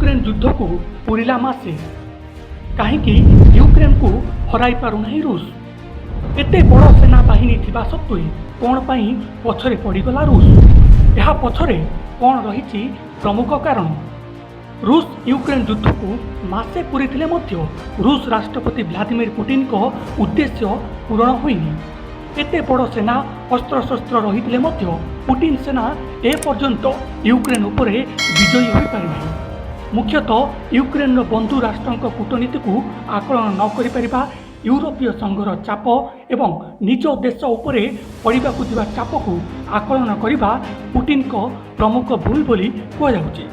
Ukraine ଯୁଦ୍ଧକୁ ପୁରିଲା ମାସେ। କାହିଁକି ୟୁକ୍ରେନ୍କୁ ହରାଇ ପାରୁନାହିଁ ରୁଷ? ଏତେ ବଡ଼ ସେନାବାହିନୀ ଥିବା ସତ୍ତ୍ୱେ କ'ଣ ପାଇଁ ପଛରେ ପଡ଼ିଗଲା ରୁଷ? ଏହା ପଛରେ କ'ଣ ରହିଛି ପ୍ରମୁଖ କାରଣ? ରୁଷ ୟୁକ୍ରେନ୍ ଯୁଦ୍ଧକୁ ମାସେ ପୂରିଥିଲେ ମଧ୍ୟ ରୁଷ ରାଷ୍ଟ୍ରପତି ଭ୍ଲାଦିମିର ପୁଟିନଙ୍କ ଉଦ୍ଦେଶ୍ୟ ପୂରଣ ହୋଇନି। ଏତେ ବଡ଼ ସେନା, ଅସ୍ତ୍ରଶସ୍ତ୍ର ରହିଥିଲେ ମଧ୍ୟ ପୁଟିନ ସେନା ଏପର୍ଯ୍ୟନ୍ତ ୟୁକ୍ରେନ୍ ଉପରେ ବିଜୟୀ ହୋଇପାରିନାହିଁ। ମୁଖ୍ୟତଃ ୟୁକ୍ରେନ୍ର ବନ୍ଧୁ ରାଷ୍ଟ୍ରଙ୍କ କୂଟନୀତିକୁ ଆକଳନ ନ କରିପାରିବା, ୟୁରୋପୀୟ ସଂଘର ଚାପ ଏବଂ ନିଜ ଦେଶ ଉପରେ ପଡ଼ିବାକୁ ଥିବା ଚାପକୁ ଆକଳନ କରିବା ପୁଟିନଙ୍କ ପ୍ରମୁଖ ଭୁଲ ବୋଲି କୁହାଯାଉଛି।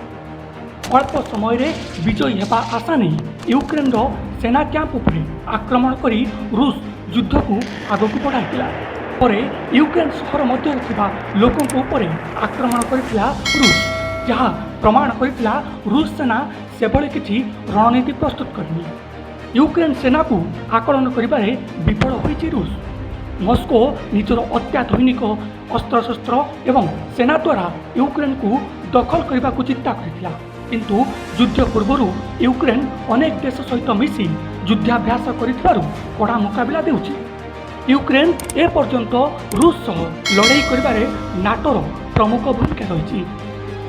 ଅଳ୍ପ ସମୟରେ ବିଜୟୀ ହେବା ଆଶା ନେଇ ୟୁକ୍ରେନ୍ର ସେନା କ୍ୟାମ୍ପ ଉପରେ ଆକ୍ରମଣ କରି ରୁଷ ଯୁଦ୍ଧକୁ ଆଗକୁ ବଢ଼ାଇଥିଲା। ପରେ ୟୁକ୍ରେନ୍ ସହର ମଧ୍ୟରେ ଥିବା ଲୋକଙ୍କ ଉପରେ ଆକ୍ରମଣ କରିଥିଲା ରୁଷ, ଯାହା ପ୍ରମାଣ କରିଥିଲା ରୁଷ ସେନା ସେଭଳି କିଛି ରଣନୀତି ପ୍ରସ୍ତୁତ କରିନି। ୟୁକ୍ରେନ୍ ସେନାକୁ ଆକଳନ କରିବାରେ ବିଫଳ ହୋଇଛି ରୁଷ। ମସ୍କୋ ନିଜର ଅତ୍ୟାଧୁନିକ ଅସ୍ତ୍ରଶସ୍ତ୍ର ଏବଂ ସେନା ଦ୍ୱାରା ୟୁକ୍ରେନ୍କୁ ଦଖଲ କରିବାକୁ ଚିନ୍ତା କରିଥିଲା। କିନ୍ତୁ ଯୁଦ୍ଧ ପୂର୍ବରୁ ୟୁକ୍ରେନ୍ ଅନେକ ଦେଶ ସହିତ ମିଶି ଯୁଦ୍ଧାଭ୍ୟାସ କରିଥିବାରୁ କଡ଼ା ମୁକାବିଲା ଦେଉଛି। ୟୁକ୍ରେନ୍ ଏପର୍ଯ୍ୟନ୍ତ ରୁଷ ସହ ଲଢ଼େଇ କରିବାରେ ନାଟୋର ପ୍ରମୁଖ ଭୂମିକା ରହିଛି।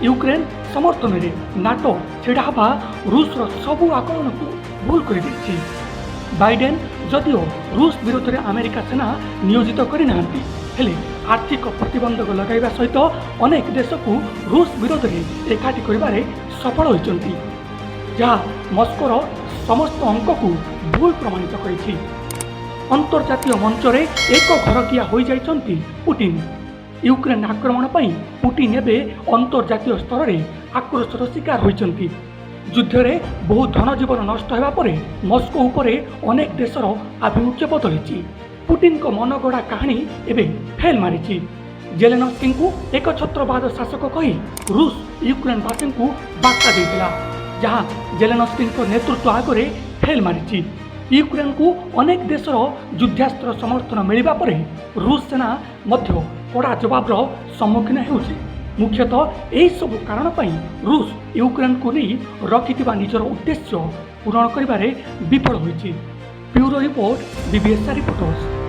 ୟୁକ୍ରେନ୍ ସମର୍ଥନରେ ନାଟୋ ଛିଡ଼ା ହେବା ରୁଷର ସବୁ ଆକଳନକୁ ଭୁଲ କରିଦେଇଛି। ବାଇଡେନ୍ ଯଦିଓ ରୁଷ ବିରୋଧରେ ଆମେରିକା ସେନା ନିୟୋଜିତ କରିନାହାନ୍ତି, ହେଲେ ଆର୍ଥିକ ପ୍ରତିବନ୍ଧକ ଲଗାଇବା ସହିତ ଅନେକ ଦେଶକୁ ରୁଷ ବିରୋଧରେ ଏକାଠି କରିବାରେ ସଫଳ ହୋଇଛନ୍ତି, ଯାହା ମସ୍କୋର ସମସ୍ତ ଅଙ୍କକୁ ଭୁଲ ପ୍ରମାଣିତ କରିଛି। ଅନ୍ତର୍ଜାତୀୟ ମଞ୍ଚରେ ଏକ ଘରକିଆ ହୋଇଯାଇଛନ୍ତି ପୁଟିନ। ୟୁକ୍ରେନ୍ ଆକ୍ରମଣ ପାଇଁ ପୁଟିନ ଏବେ ଅନ୍ତର୍ଜାତୀୟ ସ୍ତରରେ ଆକ୍ରୋଶର ଶିକାର ହୋଇଛନ୍ତି। ଯୁଦ୍ଧରେ ବହୁ ଧନଜୀବନ ନଷ୍ଟ ହେବା ପରେ ମସ୍କୋ ଉପରେ ଅନେକ ଦେଶର ଆଭିମୁଖ୍ୟ ବଦଳିଛି। ପୁଟିନଙ୍କ ମନଗଢ଼ା କାହାଣୀ ଏବେ ଫେଲ୍ ମାରିଛି। ଜେଲେନସ୍କିଙ୍କୁ ଏକଛତ୍ରବାଦ ଶାସକ କହି ରୁଷ ୟୁକ୍ରେନ୍ବାସୀଙ୍କୁ ବାର୍ତ୍ତା ଦେଇଥିଲା, ଯାହା ଜେଲେନସ୍କିଙ୍କ ନେତୃତ୍ୱ ଆଗରେ ଫେଲ୍ ମାରିଛି। ୟୁକ୍ରେନ୍କୁ ଅନେକ ଦେଶର ଯୁଦ୍ଧାସ୍ତ୍ର ସମର୍ଥନ ମିଳିବା ପରେ ରୁଷ ସେନା ମଧ୍ୟ କଡ଼ା ଜବାବର ସମ୍ମୁଖୀନ ହେଉଛି। ମୁଖ୍ୟତଃ ଏହିସବୁ କାରଣ ପାଇଁ ରୁଷ ୟୁକ୍ରେନ୍କୁ ନେଇ ରଖିଥିବା ନିଜର ଉଦ୍ଦେଶ୍ୟ ପୂରଣ କରିବାରେ ବିଫଳ ହୋଇଛି। Bureau report, BBSR reporters.